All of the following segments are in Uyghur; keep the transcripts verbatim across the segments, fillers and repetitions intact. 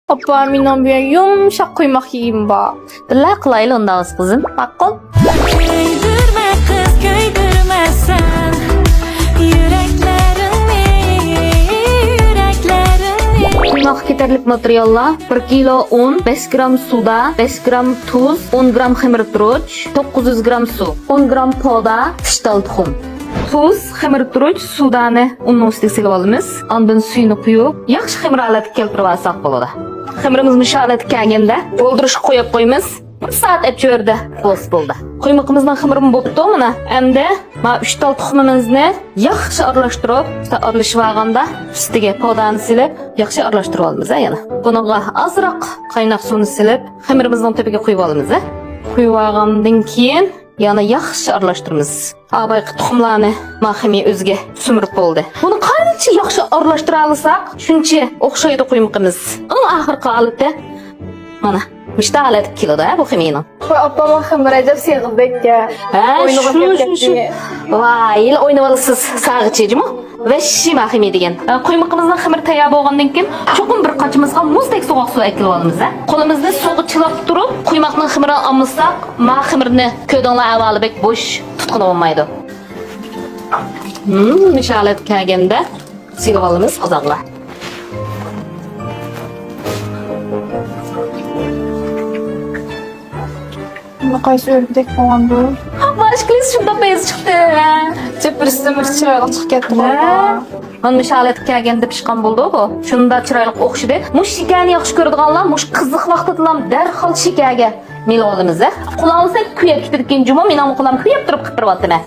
ئاپا، مېنىڭ بۈگۈن يۇمشاق قۇيماق يېگۈم بار. بىللە قىلايلى ئۇنداق بولسا قىزىم. ماقۇل؟ كۆيدۈرمە قىز، كۆيدۈرمە سەن يۈرەكلىرىمنى، يۈرەكلىرىمنى. قۇيماققا كېتەرلىك ماتېرىياللار: بىر كىلو ئۇن، بەش گرام سودا، بەش گرام تۇز، ئون گرام خېمىر تۇرۇچ، توققۇز يۈز گرام سۇ، ئون گرام پودا، ئۈچ تال تۇخۇم. تۇز، خېمىر تۇرۇچ، سودانى ئۇننىڭ ئۈستىگە سېلىپ ئالىمىز. ئاندىن سۈيىنى قۇيۇپ، ياخشى خېمىر ھالەتكە كەلتۈرۈپ ئالساق بولىدۇ. خېمىرىمىز مۇشۇ ھالەتكە كەلگەندە، بولدۇرۇشقا قويۇپ قويىمىز. بىر سائەت ئەپچىۋەردە بولسا بولدى. قۇيمىقىمىزنىڭ خېمىرىمۇ بوپتۇ مانا. ئەمدى مانا ئۈچ تال تۇخۇمىمىزنى ياخشى ئارىلاشتۇرۇپ، ئارىلىشىپ ئالغاندا ئۈستىگە پودانى سېلىپ، ياخشى ئارىلاشتۇرۇپ ئالىمىز، يەنە. بۇنىڭغا ئازراق قايناق سۇنى سېلىپ، خېمىرىمىزنىڭ تۈپىگە قۇيۇپ ئالىمىز. قۇيۇپ ئالغاندىن كېيىن يەنە ياخشى ئارىلاشتۇرىمىز. ھا، بايىقى تۇخۇملارنى ما خېمىر ئۆزىگە سۈمۈرۈپ بولدى. بۇنى قانچە ياخشى ئارىلاشتۇرالىساق، شۇنچە ئوخشايدۇ قۇيمىقىمىز. ئەڭ ئاخىرقى ھالىتى مانا مۇشۇنداق ھالەتكە كېلىدۇ، ھە، بۇ خېمىرنىڭ. ۋاي، ئاپام خېمىر ئەجەب سېغىزدەك. ھە، شۇ، شۇ، شۇ. ۋاي، ئېلى ئوينىۋالىسىز ساغىچى جۇمۇ. ۋەھشىي ما خېمىر دېگەن. ھە، قۇيمىقىمىزنىڭ خېمىرى تەييار بولغاندىن كېيىن چوقۇم بىر قاچىمىزغا مۇزدەك سوغۇق سۇ ئەكىلىۋالىمىز، ھە. قولىمىزنى سۇغا چىلاپ تۇرۇپ، قۇيماقنىڭ خېمىرىنى ئالمىساق، ما خېمىرنى كۆردۈڭلار، ئەھۋالى بەك بوش، تۇتقىنى بولمايدۇ. ھىم، مۇشۇ ھالەتكە كەلگەندە سېلىپ ئالىمىز قازانغا. بۇ قايسى ئۆلكىدەك بولغاندۇ؟ ۋاي، ئىككىلىسى شۇنداق بەيز چىقتى. جىپرىسىدىن بىر چىرايلىق چىقىپ كەتتى. ھە. مانا مۇشۇ ھالەتكە كەلگەندە پىشقان بولدى بۇ. شۇنداق چىرايلىق ئوخشىدى. مۇشۇ شېكەرنى ياخشى كۆرىدىغانلار مۇشۇ قىزىق ۋاقتىدىلا دەرھال شېكەرگە مېلىۋالىمىز، ھە. قۇلاقلىساق كۆيۈپ كېتىدىكەن جۇمۇ، مېنىڭ قولام كۆيۈپ تۇرۇپ قىپقىرىۋاتىمەن.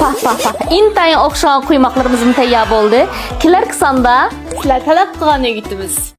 پاھ، پاھ، پاھ. ئىنتايىن ئوخشىغان قۇيماقلىرىمىزمۇ تەييار بولدى. كېلەركى ساندا سىلەر تەلەپ قىلغان ئۆگىتىمىز.